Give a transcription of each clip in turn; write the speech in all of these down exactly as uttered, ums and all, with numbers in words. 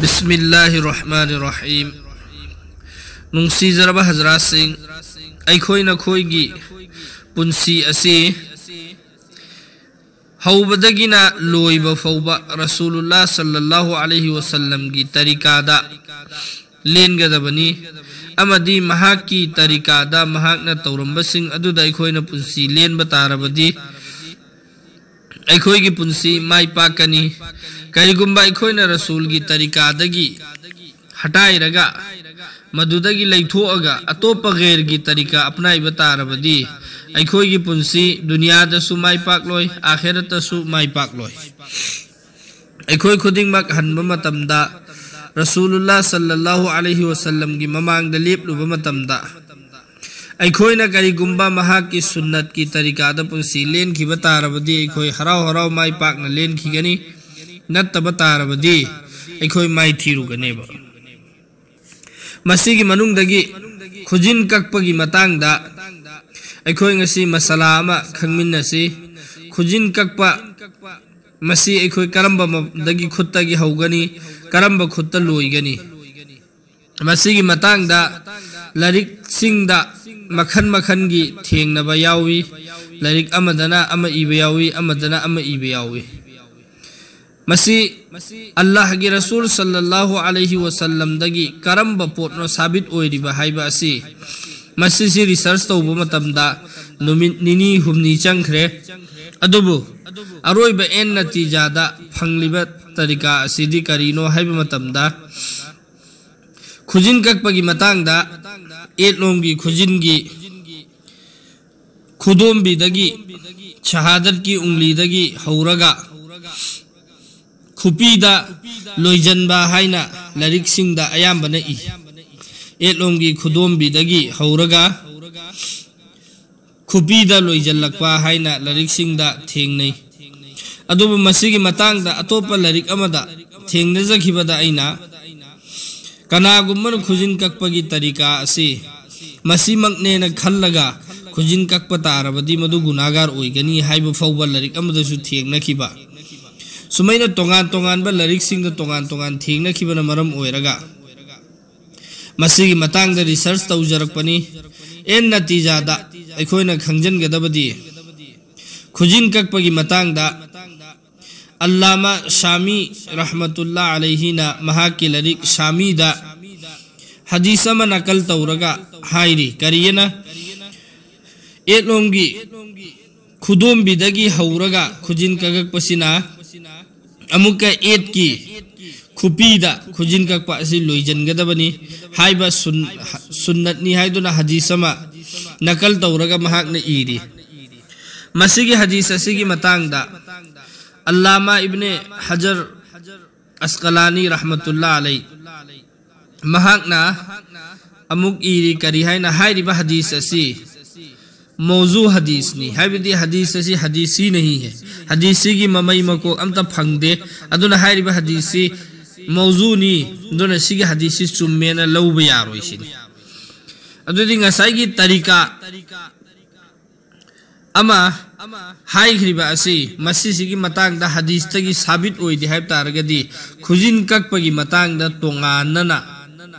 ꯕꯤꯁꯃꯤꯜꯂꯥꯍꯤꯔ ꯔꯍꯃꯥꯅꯤꯔ ꯔꯍꯤꯝ꯫ ꯅꯨꯡꯁꯤꯖꯔꯕ ꯍꯖꯔꯥꯠꯁꯤꯡ, ꯑꯩꯈꯣꯏ ꯅꯈꯣꯏꯒꯤ ꯄꯨꯟꯁꯤ ꯑꯁꯤ ꯍꯧꯕꯗꯒꯤꯅ ꯂꯣꯏꯕ ꯐꯥꯎꯕ ꯔꯁꯨꯂꯨꯜꯂꯥ ꯁꯜꯂꯜꯂꯥꯍꯨ ꯑꯂꯩꯍꯤ ꯋꯁꯜꯂꯝꯒꯤ ꯇꯔꯤꯀꯥꯗ ꯂꯦꯟꯒꯗꯕꯅꯤ, ꯑꯃꯗꯤ ꯃꯍꯥꯛꯀꯤ ꯇꯔꯤꯀꯥꯗ ꯃꯍꯥꯛꯅ ꯇꯧꯔꯝꯕꯁꯤꯡ ꯑꯗꯨꯗ ꯑꯩꯈꯣꯏꯅ ꯄꯨꯟꯁꯤ ꯂꯦꯟꯕ ꯇꯥꯔꯕꯗꯤ, ꯑꯩꯈꯣꯏꯒꯤ ꯄꯨꯟꯁꯤ ꯃꯥꯏ ꯄꯥꯛꯀꯅꯤ꯫ ꯀꯔꯤꯒꯨꯝꯕ ꯑꯩꯈꯣꯏꯅ ꯔꯁꯨꯜꯒꯤ ꯇꯔꯤꯀꯥꯗꯒꯤ ꯍꯇꯥꯏꯔꯒ, ꯃꯗꯨꯗꯒꯤ ꯂꯩꯊꯣꯛꯑꯒ ꯑꯇꯣꯞꯄ ꯒꯩꯔꯒꯤ ꯇꯔꯤꯀꯥ ꯑꯄꯅꯥꯏꯕ ꯇꯥꯔꯕꯗꯤ, ꯑꯩꯈꯣꯏꯒꯤ ꯄꯨꯟꯁꯤ ꯗꯨꯅꯤꯌꯥꯗꯁꯨ ꯃꯥꯏ ꯄꯥꯛꯂꯣꯏ, ꯑꯥꯈꯤꯔꯠꯇꯁꯨ ꯃꯥꯏ ꯄꯥꯛꯂꯣꯏ꯫ ꯑꯩꯈꯣꯏ ꯈꯨꯗꯤꯡꯃꯛ ꯍꯟꯕ ꯃꯇꯝꯗ, ꯔꯁꯨꯂꯨꯜꯂꯥ ꯁꯜꯂꯜꯂꯥꯍꯨ ꯑꯂꯩꯍꯤ ꯋꯁꯜꯂꯝꯒꯤ ꯃꯃꯥꯡꯗ ꯂꯦꯞꯂꯨꯕ ꯃꯇꯝꯗ, ꯑꯩꯈꯣꯏꯅ ꯀꯔꯤꯒꯨꯝꯕ ꯃꯍꯥꯛꯀꯤ ꯁꯨꯟꯅꯠꯀꯤ ꯇꯔꯤꯀꯥꯗ ꯄꯨꯟꯁꯤ ꯂꯦꯟꯈꯤꯕ ꯇꯥꯔꯕꯗꯤ, ꯑꯩꯈꯣꯏ ꯍꯔꯥꯎ ꯍꯔꯥꯎ ꯃꯥꯏ ꯄꯥꯛꯅ ꯂꯦꯟꯈꯤꯒꯅꯤ꯫ ꯅꯠꯇꯕ ꯇꯥꯔꯕꯗꯤ, ꯑꯩꯈꯣꯏ ꯃꯥꯏꯊꯤꯔꯨꯒꯅꯦꯕ꯫ ꯃꯁꯤꯒꯤ ꯃꯅꯨꯡꯗꯒꯤ ꯈꯨꯖꯤꯟ ꯀꯛꯄꯒꯤ ꯃꯇꯥꯡꯗ ꯑꯩꯈꯣꯏ ꯉꯁꯤ ꯃꯁꯥꯂꯥ ꯑꯃ ꯈꯪꯃꯤꯟꯅꯁꯤ꯫ ꯈꯨꯖꯤꯟ ꯀꯛꯄ, ꯃꯁꯤ ꯑꯩꯈꯣꯏ ꯀꯔꯝꯕ ꯃ-, ꯗꯒꯤ, ꯈꯨꯠꯇꯒꯤ ꯍꯧꯒꯅꯤ, ꯀꯔꯝꯕ ꯈꯨꯠꯇ ꯂꯣꯏꯒꯅꯤ? ꯃꯁꯤꯒꯤ ꯃꯇꯥꯡꯗ ꯂꯥꯏꯔꯤꯛꯁꯤꯡꯗ ꯃꯈꯜ ꯃꯈꯜꯒꯤ ꯊꯦꯡꯅꯕ ꯌꯥꯎꯏ꯫ ꯂꯥꯏꯔꯤꯛ ꯑꯃꯗꯅ ꯑꯃ ꯏꯕ ꯌꯥꯎꯏ, ꯑꯃꯗꯅ ꯑꯃ ꯏꯕ ꯌꯥꯎꯏ꯫ ꯃꯁꯤ ꯑꯜꯂꯥꯍꯒꯤ ꯔꯁꯨꯜ ꯁꯜꯂꯜꯂꯥꯍꯨ ꯑꯂꯩꯍꯤ ꯋꯁꯜꯂꯝꯗꯒꯤ ꯀꯔꯝꯕ ꯄꯣꯠꯅꯣ ꯁꯥꯕꯤꯠ ꯑꯣꯏꯔꯤꯕ ꯍꯥꯏꯕ ꯑꯁꯤ, ꯃꯁꯤꯁꯤ ꯔꯤꯁꯔꯁ ꯇꯧꯕ ꯃꯇꯝꯗ ꯅꯨꯃꯤꯠ ꯅꯤꯅꯤ ꯍꯨꯝꯅꯤ ꯆꯪꯈ꯭ꯔꯦ꯫ ꯑꯗꯨꯕꯨ ꯑꯔꯣꯏꯕ ꯑꯦꯟ ꯅꯇꯤꯖꯥꯗ ꯐꯪꯂꯤꯕ ꯇꯔꯤꯀꯥ ꯑꯁꯤꯗꯤ ꯀꯔꯤꯅꯣ ꯍꯥꯏꯕ ꯃꯇꯝꯗ, ꯈꯨꯖꯤꯟ ꯀꯛꯄꯒꯤ ꯃꯇꯥꯡꯗ, ꯌꯦꯠꯂꯣꯝꯒꯤ ꯈꯨꯖꯤꯟꯒꯤ ꯈꯨꯗꯣꯝꯕꯤꯗꯒꯤ, ꯁꯍꯥꯗꯠꯀꯤ ꯎꯡꯂꯤꯗꯒꯤ ꯍꯧꯔꯒ ꯈꯨꯄꯤꯗ ꯂꯣꯏꯖꯟꯕ ꯍꯥꯏꯅ ꯂꯥꯏꯔꯤꯛꯁꯤꯡꯗ ꯑꯌꯥꯝꯕꯅ ꯏ꯫ ꯌꯦꯠꯂꯣꯝꯒꯤ ꯈꯨꯗꯣꯝꯕꯤꯗꯒꯤ ꯍꯧꯔꯒ ꯈꯨꯄꯤꯗ ꯂꯣꯏꯖꯜꯂꯛꯄ ꯍꯥꯏꯅ ꯂꯥꯏꯔꯤꯛꯁꯤꯡꯗ ꯊꯦꯡꯅꯩ꯫ ꯑꯗꯨꯕꯨ ꯃꯁꯤꯒꯤ ꯃꯇꯥꯡꯗ ꯑꯇꯣꯞꯄ ꯂꯥꯏꯔꯤꯛ ꯑꯃꯗ ꯊꯦꯡꯅꯖꯈꯤꯕꯗ ꯑꯩꯅ, ꯀꯅꯥꯒꯨꯝꯕꯅ ꯈꯨꯖꯤꯟ ꯀꯛꯄꯒꯤ ꯇꯔꯤꯀꯥ ꯑꯁꯤ ꯃꯁꯤꯃꯛꯅꯦꯅ ꯈꯜꯂꯒ ꯈꯨꯖꯤꯟ ꯀꯛꯄ ꯇꯥꯔꯕꯗꯤ ꯃꯗꯨ ꯒꯨꯅꯥꯒꯥꯔ ꯑꯣꯏꯒꯅꯤ ꯍꯥꯏꯕ ꯐꯥꯎꯕ ꯂꯥꯏꯔꯤꯛ ꯑꯃꯗꯁꯨ ꯊꯦꯡꯅꯈꯤꯕ꯫ ꯁꯨꯃꯥꯏꯅ ꯇꯣꯉꯥꯟ ꯇꯣꯉꯥꯟꯕ ꯂꯥꯏꯔꯤꯛꯁꯤꯡꯗ ꯇꯣꯉꯥꯟ ꯇꯣꯉꯥꯟ ꯊꯦꯡꯅꯈꯤꯕꯅ ꯃꯔꯝ ꯑꯣꯏꯔꯒ ꯃꯁꯤꯒꯤ ꯃꯇꯥꯡꯗ ꯔꯤꯁꯔꯁ ꯇꯧꯖꯔꯛꯄꯅꯤ꯫ ꯑꯦꯟ ꯅꯇꯤꯖꯥꯗ ꯑꯩꯈꯣꯏꯅ ꯈꯪꯖꯤꯟꯒꯗꯕꯗꯤ, ꯈꯨꯖꯤꯟ ꯀꯛꯄꯒꯤ ꯃꯇꯥꯡꯗ ꯑꯜꯂꯥꯃꯥ ꯁꯥꯃꯤ ꯔꯍꯃꯇꯨꯜꯂꯥ ꯑꯂꯩꯍꯤꯅ ꯃꯍꯥꯛꯀꯤ ꯂꯥꯏꯔꯤꯛ ꯁꯥꯃꯤꯗ ꯍꯗꯤꯁ ꯑꯃ ꯅꯀꯜ ꯇꯧꯔꯒ ꯍꯥꯏꯔꯤ꯫ ꯀꯔꯤꯑꯅ? ꯑꯦꯠꯂꯣꯝꯒꯤ ꯈꯨꯗꯣꯝꯕꯤꯗꯒꯤ ꯍꯧꯔꯒ ꯈꯨꯖꯤꯟ ꯀꯛꯂꯛꯄꯁꯤꯅ ꯑꯃꯨꯛꯀ ꯑꯦꯠꯀꯤ ꯈꯨꯄꯤꯗ ꯈꯨꯖꯤꯟ ꯀꯛꯄ ꯑꯁꯤ ꯂꯣꯏꯁꯤꯟꯒꯗꯕꯅꯤ ꯍꯥꯏꯕ ꯁꯨꯟ-, ꯁꯨꯟꯅꯠꯅꯤ ꯍꯥꯏꯗꯨꯅ ꯍꯗꯤꯁ ꯑꯃ ꯅꯀꯜ ꯇꯧꯔꯒ ꯃꯍꯥꯛꯅ ꯏꯔꯤ꯫ ꯃꯁꯤꯒꯤ ꯍꯗꯤꯁ ꯑꯁꯤꯒꯤ ꯃꯇꯥꯡꯗ ꯑꯜꯂꯥꯃꯥ ꯏꯕꯅꯦ ꯍꯖꯔ ꯑꯁꯀꯂꯥꯅꯤ ꯔꯍꯃꯇꯨꯜꯂꯥ ꯑꯂꯩ ꯃꯍꯥꯛꯅ ꯑꯃꯨꯛ ꯏꯔꯤ꯫ ꯀꯔꯤ ꯍꯥꯏꯅ? ꯍꯥꯏꯔꯤꯕ ꯍꯗꯤꯁ ꯑꯁꯤ ꯃꯧꯖꯨ ꯍꯗꯤꯁꯅꯤ, ꯍꯥꯏꯕꯗꯤ ꯍꯗꯤꯁ ꯑꯁꯤ ꯍꯗꯤꯁꯤ ꯅꯍꯤ ꯍꯦ, ꯍꯗꯤꯁꯤꯒꯤ ꯃꯃꯩ ꯃꯀꯣꯛ ꯑꯝꯇ ꯐꯪꯗꯦ, ꯑꯗꯨꯅ ꯍꯥꯏꯔꯤꯕ ꯍꯗꯤꯁꯁꯤ ꯃꯧꯖꯨꯅꯤ, ꯑꯗꯨꯅ ꯁꯤꯒꯤ ꯍꯗꯤꯁꯁꯤ ꯆꯨꯝꯃꯦꯅ ꯂꯧꯕ ꯌꯥꯔꯣꯏ ꯁꯤꯅꯤ꯫ ꯑꯗꯨꯗꯤ ꯉꯁꯥꯏꯒꯤ ꯇꯔꯤꯀꯥ ꯑꯃ ꯍꯥꯏꯈ꯭ꯔꯤꯕ ꯑꯁꯤ, ꯃꯁꯤꯁꯤꯒꯤ ꯃꯇꯥꯡꯗ ꯍꯗꯤꯁꯇꯒꯤ ꯁꯥꯕꯤꯠ ꯑꯣꯏꯗꯦ ꯍꯥꯏꯕ ꯇꯥꯔꯒꯗꯤ, ꯈꯨꯖꯤꯟ ꯀꯛꯄꯒꯤ ꯃꯇꯥꯡꯗ ꯇꯣꯉꯥꯟꯅꯅ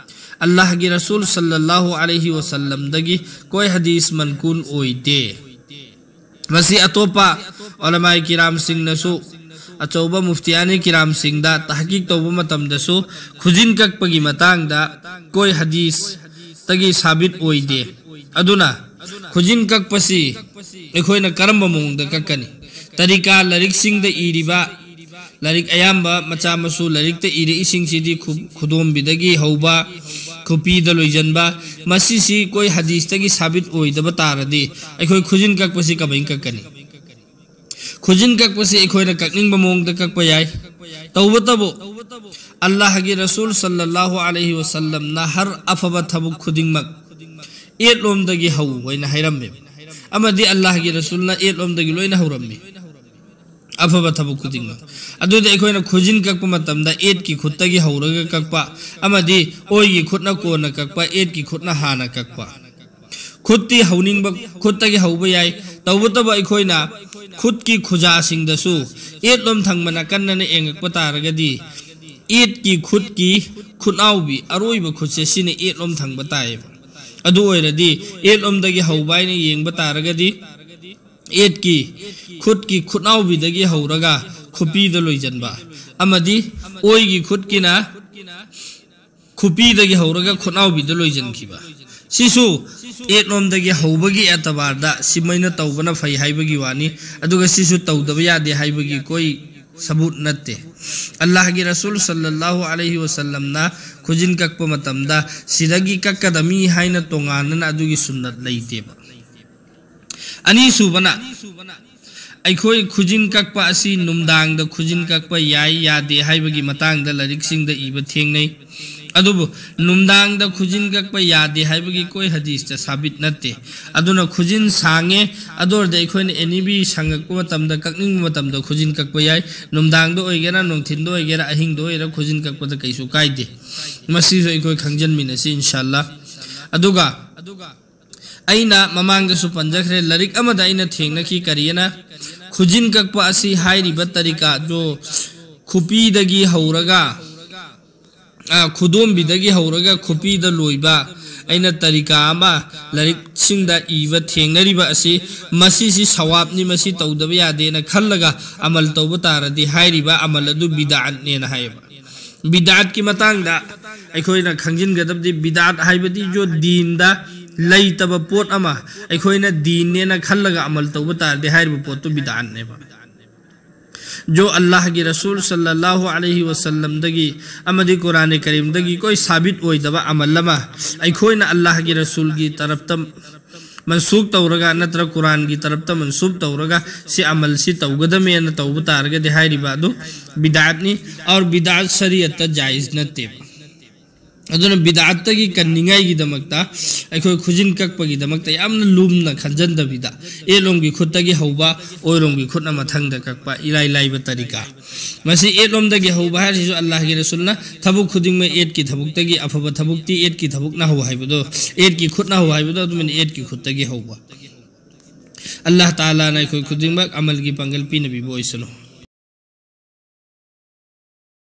ꯑꯜꯂꯥꯍꯒꯤ ꯔꯁꯨꯜ ꯁꯜꯂꯜꯂꯥꯍꯨ ꯑꯂꯩꯍꯤ ꯋꯁꯜꯂꯝꯗꯒꯤ ꯀꯣꯏ ꯍꯗꯤꯁ ꯃꯟꯀꯨꯟ ꯑꯣꯏꯗꯦ꯫ ꯃꯁꯤ ꯑꯇꯣꯞꯄ ꯎꯂꯃꯥꯏ ꯀꯤꯔꯥꯝꯁꯤꯡꯅꯁꯨ, ꯑꯆꯧꯕ ꯃꯨꯐꯇꯤꯌꯥꯅꯤ ꯀꯤꯔꯥꯝꯁꯤꯡꯗ ꯇꯍꯀꯤꯛ ꯇꯧꯕ ꯃꯇꯝꯗꯁꯨ ꯈꯨꯖꯤꯟ ꯀꯛꯄꯒꯤ ꯃꯇꯥꯡꯗ ꯀꯣꯏ ꯍꯗꯤꯁꯇꯒꯤ ꯁꯥꯕꯤꯠ ꯑꯣꯏꯗꯦ꯫ ꯑꯗꯨꯅ ꯈꯨꯖꯤꯟ ꯀꯛꯄꯁꯤ ꯑꯩꯈꯣꯏꯅ ꯀꯔꯝꯕ ꯃꯑꯣꯡꯗ ꯀꯛꯀꯅꯤ? ꯇꯔꯤꯀꯥ ꯂꯥꯏꯔꯤꯛꯁꯤꯡꯗ ꯏꯔꯤꯕ, ꯂꯥꯏꯔꯤꯛ ꯑꯌꯥꯝꯕ ꯃꯆꯥ ꯃꯁꯨ ꯂꯥꯏꯔꯤꯛꯇ ꯏꯔꯛꯏꯁꯤꯡꯁꯤꯗꯤ ꯈꯨ-, ꯈꯨꯗꯣꯝꯕꯤꯗꯒꯤ ꯍꯧꯕ, ꯈꯨꯄꯤꯗ ꯂꯣꯏꯁꯤꯟꯕ, ꯃꯁꯤꯁꯤ ꯀꯣꯏ ꯍꯗꯤꯁꯇꯒꯤ ꯁꯥꯕꯤꯠ ꯑꯣꯏꯗꯕ ꯇꯥꯔꯗꯤ ꯑꯩꯈꯣꯏ ꯈꯨꯖꯤꯟ ꯀꯛꯄꯁꯤ ꯀꯃꯥꯏꯅ ꯀꯛꯀꯅꯤ? ꯈꯨꯖꯤꯟ ꯀꯛꯄꯁꯤ ꯑꯩꯈꯣꯏꯅ ꯀꯛꯅꯤꯡꯕ ꯃꯑꯣꯡꯗ ꯀꯛꯄ ꯌꯥꯏ꯫ ꯇꯧꯕꯇꯕꯨ ꯑꯜꯂꯥꯍꯒꯤ ꯔꯁꯨꯜ ꯁꯜꯂꯜꯂꯥꯍꯨ ꯑꯂꯩꯍꯤ ꯋꯁꯜꯂꯝꯅ ꯍꯔ ꯑꯐꯕ ꯊꯕꯛ ꯈꯨꯗꯤꯡꯃꯛ ꯑꯦꯠꯂꯣꯝꯗꯒꯤ ꯍꯧ ꯍꯥꯏꯅ ꯍꯥꯏꯔꯝꯃꯦ, ꯑꯃꯗꯤ ꯑꯜꯂꯥꯍꯒꯤ ꯔꯁꯨꯜꯅ ꯑꯦꯠꯂꯣꯝꯗꯒꯤ ꯂꯣꯏꯅ ꯍꯧꯔꯝꯃꯤ ꯑꯐꯕ ꯊꯕꯛ ꯈꯨꯗꯤꯡꯃꯛ꯫ ꯑꯗꯨꯗꯤ ꯑꯩꯈꯣꯏꯅ ꯈꯨꯖꯤꯟ ꯀꯛꯄ ꯃꯇꯝꯗ ꯑꯦꯠꯀꯤ ꯈꯨꯠꯇꯒꯤ ꯍꯧꯔꯒ ꯀꯛꯄ, ꯑꯃꯗꯤ ꯑꯣꯏꯒꯤ ꯈꯨꯠꯅ ꯀꯣꯟꯅ ꯀꯛꯄ, ꯑꯦꯠꯀꯤ ꯈꯨꯠꯅ ꯍꯥꯟꯅ ꯀꯛꯄ꯫ ꯈꯨꯠꯇꯤ ꯍꯧꯅꯤꯡꯕ ꯈꯨꯠꯇꯒꯤ ꯍꯧꯕ ꯌꯥꯏ, ꯇꯧꯕꯇꯕꯨ ꯑꯩꯈꯣꯏꯅ ꯈꯨꯠꯀꯤ ꯈꯨꯖꯥꯁꯤꯡꯗꯁꯨ ꯌꯦꯠꯂꯣꯝ ꯊꯪꯕ ꯅꯥꯀꯟꯗꯅ ꯌꯦꯡꯉꯛꯄ ꯇꯥꯔꯒꯗꯤ, ꯌꯦꯠꯀꯤ ꯈꯨꯠꯀꯤ ꯈꯨꯠꯅꯥꯎꯕꯤ, ꯑꯔꯣꯏꯕ ꯈꯨꯠꯁꯦ, ꯁꯤꯅ ꯌꯦꯠꯂꯣꯝ ꯊꯪꯕ ꯇꯥꯏꯌꯦꯕ꯫ ꯑꯗꯨ ꯑꯣꯏꯔꯗꯤ ꯌꯦꯠꯂꯣꯝꯗꯒꯤ ꯍꯧꯕ ꯍꯥꯏꯅ ꯌꯦꯡꯕ ꯇꯥꯔꯒꯗꯤ, ꯌꯦꯠꯀꯤ ꯈꯨꯠꯀꯤ ꯈꯨꯠꯅꯥꯎꯕꯤꯗꯒꯤ ꯍꯧꯔꯒ ꯈꯨꯄꯤꯗ ꯂꯣꯏꯁꯤꯟꯕ, ꯑꯃꯗꯤ ꯑꯣꯏꯒꯤ ꯈꯨꯠꯀꯤꯅ ꯈꯨꯄꯤꯗꯒꯤ ꯍꯧꯔꯒ ꯈꯨꯠꯅꯥꯎꯕꯤꯗ ꯂꯣꯏꯁꯤꯟꯈꯤꯕ꯫ ꯁꯤꯁꯨ ꯌꯦꯠꯂꯣꯝꯗꯒꯤ ꯍꯧꯕꯒꯤ ꯑꯦꯇꯕꯥꯔꯗ ꯁꯤꯃꯥꯏꯅ ꯇꯧꯕꯅ ꯐꯩ ꯍꯥꯏꯕꯒꯤ ꯋꯥꯅꯤ, ꯑꯗꯨꯒ ꯁꯤꯁꯨ ꯇꯧꯗꯕ ꯌꯥꯗꯦ ꯍꯥꯏꯕꯒꯤ ꯀꯣꯏ ꯁꯕꯨꯠ ꯅꯠꯇꯦ꯫ ꯑꯜꯂꯥꯍꯒꯤ ꯔꯁꯨꯜ ꯁꯜꯂꯜꯂꯥꯍꯨ ꯑꯂꯩꯍꯤ ꯋꯁꯜꯂꯝꯅ ꯈꯨꯖꯤꯟ ꯀꯛꯄ ꯃꯇꯝꯗ ꯁꯤꯗꯒꯤ ꯀꯛꯀꯗꯕꯅꯤ ꯍꯥꯏꯅ ꯇꯣꯉꯥꯟꯅꯅ ꯑꯗꯨꯒꯤ ꯁꯨꯟꯅꯠ ꯂꯩꯇꯦꯕ꯫ ꯑꯅꯤꯁꯨꯕꯅ, ꯑꯩꯈꯣꯏ ꯈꯨꯖꯤꯟ ꯀꯛꯄ ꯑꯁꯤ ꯅꯨꯡꯗꯥꯡꯗ ꯈꯨꯖꯤꯟ ꯀꯛꯄ ꯌꯥꯏ ꯌꯥꯗꯦ ꯍꯥꯏꯕꯒꯤ ꯃꯇꯥꯡꯗ ꯂꯥꯏꯔꯤꯛꯁꯤꯡꯗ ꯏꯕ ꯊꯦꯡꯅꯩ꯫ ꯑꯗꯨꯕꯨ ꯅꯨꯡꯗꯥꯡꯗ ꯈꯨꯖꯤꯟ ꯀꯛꯄ ꯌꯥꯗꯦ ꯍꯥꯏꯕꯒꯤ ꯀꯣꯏ ꯍꯗꯤꯁꯇ ꯁꯥꯕꯤꯠ ꯅꯠꯇꯦ꯫ ꯑꯗꯨꯅ ꯈꯨꯖꯤꯟ ꯁꯥꯡꯉꯦ, ꯑꯗꯨ ꯑꯣꯏꯔꯗꯤ ꯑꯩꯈꯣꯏꯅ ꯑꯦꯅꯤꯕꯤ ꯁꯪꯉꯛꯄ ꯃꯇꯝꯗ, ꯀꯛꯅꯤꯡꯕ ꯃꯇꯝꯗ ꯈꯨꯖꯤꯟ ꯀꯛꯄ ꯌꯥꯏ꯫ ꯅꯨꯡꯗꯥꯡꯗ ꯑꯣꯏꯒꯦꯔꯥ, ꯅꯨꯡꯊꯤꯟꯗ ꯑꯣꯏꯒꯦꯔꯥ, ꯑꯍꯤꯡꯗ ꯑꯣꯏꯒꯦꯔꯥ, ꯈꯨꯖꯤꯟ ꯀꯛꯄꯗ ꯀꯩꯁꯨ ꯀꯥꯏꯗꯦ꯫ ꯃꯁꯤꯁꯨ ꯑꯩꯈꯣꯏ ꯈꯪꯖꯟꯃꯤꯟꯅꯁꯤ, ꯏꯟꯁꯥꯜꯂꯥ꯫ ꯑꯗꯨꯒ ꯑꯩꯅ ꯃꯃꯥꯡꯗꯁꯨ ꯄꯟꯖꯈ꯭ꯔꯦ, ꯂꯥꯏꯔꯤꯛ ꯑꯃꯗ ꯑꯩꯅ ꯊꯦꯡꯅꯈꯤ, ꯀꯔꯤꯑꯅ, ꯈꯨꯖꯤꯟ ꯀꯛꯄ ꯑꯁꯤ ꯍꯥꯏꯔꯤꯕ ꯇꯔꯤꯀꯥꯗꯣ ꯈꯨꯄꯤꯗꯒꯤ ꯍꯧꯔꯒ, ꯑ, ꯈꯨꯗꯣꯝꯕꯤꯗꯒꯤ ꯍꯧꯔꯒ ꯈꯨꯄꯤꯗ ꯂꯣꯏꯕ ꯑꯩꯅ ꯇꯔꯤꯀꯥ ꯑꯃ ꯂꯥꯏꯔꯤꯛꯁꯤꯡꯗ ꯏꯕ ꯊꯦꯡꯅꯔꯤꯕ ꯑꯁꯤ, ꯃꯁꯤꯁꯤ ꯁꯋꯥꯕꯅꯤ, ꯃꯁꯤ ꯇꯧꯗꯕ ꯌꯥꯗꯦꯅ ꯈꯜꯂꯒ ꯑꯃꯜ ꯇꯧꯕ ꯇꯥꯔꯗꯤ ꯍꯥꯏꯔꯤꯕ ꯑꯃꯜ ꯑꯗꯨ ꯕꯤꯗꯥꯠꯅꯦꯅ ꯍꯥꯏꯌꯦꯕ꯫ ꯕꯤꯗꯥꯠꯀꯤ ꯃꯇꯥꯡꯗ ꯑꯩꯈꯣꯏꯅ ꯈꯪꯖꯤꯟꯒꯗꯕꯗꯤ, ꯕꯤꯗꯥꯠ ꯍꯥꯏꯕꯗꯤ ꯖꯣ ꯗꯤꯟꯗ ꯂꯩꯇꯕ ꯄꯣꯠ ꯑꯃ ꯑꯩꯈꯣꯏꯅ ꯗꯤꯟꯅꯦꯅ ꯈꯜꯂꯒ ꯑꯃꯜ ꯇꯧꯕ ꯇꯥꯔꯗꯤ ꯍꯥꯏꯔꯤꯕ ꯄꯣꯠꯇꯨ ꯕꯤꯗꯥꯠꯅꯦꯕ꯫ ꯖꯣ ꯑꯜꯂꯥꯍꯒꯤ ꯔꯁꯨꯜ ꯁꯜꯂꯜꯂꯥꯍꯨ ꯑꯂꯩꯍꯤ ꯋꯁꯜꯂꯝꯗꯒꯤ ꯑꯃꯗꯤ ꯀꯨꯔꯥꯟ ꯀꯔꯤꯝꯗꯒꯤ ꯀꯣꯏ ꯁꯥꯕꯤꯠ ꯑꯣꯏꯗꯕ ꯑꯃꯜ ꯑꯃ ꯑꯩꯈꯣꯏꯅ ꯑꯜꯂꯥꯍꯒꯤ ꯔꯁꯨꯜꯒꯤ ꯇꯔꯞꯇ ꯃꯟꯁꯨꯈ ꯇꯧꯔꯒ ꯅꯠꯇ꯭ꯔꯒ ꯀꯨꯔꯥꯟꯒꯤ ꯇꯔꯞꯇ ꯃꯟꯁꯨꯈ ꯇꯧꯔꯒ ꯁꯤ ꯑꯃꯜꯁꯤ ꯇꯧꯒꯗꯃꯦꯅ ꯇꯧꯕ ꯇꯥꯔꯒꯗꯤ ꯍꯥꯏꯔꯤꯕ ꯑꯗꯨ ꯕꯤꯗꯥꯠꯅꯤ꯫ ꯑꯧꯔ ꯕꯤꯗꯥꯠ ꯁꯔꯤꯌꯠꯇ ꯖꯥꯏꯖ ꯅꯠꯇꯦꯕ꯫ ꯑꯗꯨꯅ ꯕꯤꯗꯥꯠꯇꯒꯤ ꯀꯟꯅꯤꯡꯉꯥꯏꯒꯤꯗꯃꯛꯇ ꯑꯩꯈꯣꯏ ꯈꯨꯖꯤꯟ ꯀꯛꯄꯒꯤꯗꯃꯛꯇ ꯌꯥꯝꯅ ꯂꯨꯝꯅ ꯈꯟꯖꯟꯗꯕꯤꯗ, ꯑꯦꯠꯂꯣꯝꯒꯤ ꯈꯨꯠꯇꯒꯤ ꯍꯧꯕ, ꯑꯣꯏꯔꯣꯝꯒꯤ ꯈꯨꯠꯅ ꯃꯊꯪꯗ ꯀꯛꯄ, ꯏꯔꯥꯏ ꯂꯥꯏꯕ ꯇꯔꯤꯀꯥ꯫ ꯃꯁꯤ ꯑꯦꯠꯂꯣꯝꯗꯒꯤ ꯍꯧꯕ ꯍꯥꯏꯔꯤꯁꯤꯁꯨ ꯑꯜꯂꯥꯍꯒꯤ ꯔꯁꯨꯜꯅ ꯊꯕꯛ ꯈꯨꯗꯤꯡꯃꯛ ꯑꯦꯠꯀꯤ ꯊꯕꯛꯇꯒꯤ, ꯑꯐꯕ ꯊꯕꯛꯇꯤ ꯑꯦꯠꯀꯤ ꯊꯕꯛꯅ ꯍꯧ ꯍꯥꯏꯕꯗꯣ, ꯑꯦꯠꯀꯤ ꯈꯨꯠꯅ ꯍꯧ ꯍꯥꯏꯕꯗꯣ, ꯑꯗꯨꯃꯥꯏꯅ ꯑꯦꯠꯀꯤ ꯈꯨꯠꯇꯒꯤ ꯍꯧꯕ꯫ ꯑꯜꯂꯥꯍ ꯇꯥꯂꯥꯅ ꯑꯩꯈꯣꯏ ꯈꯨꯗꯤꯡꯃꯛ ꯑꯃꯜꯒꯤ ꯄꯥꯡꯒꯜ ꯄꯤꯅꯕꯤꯕ ꯑꯣꯏꯁꯅꯨ꯫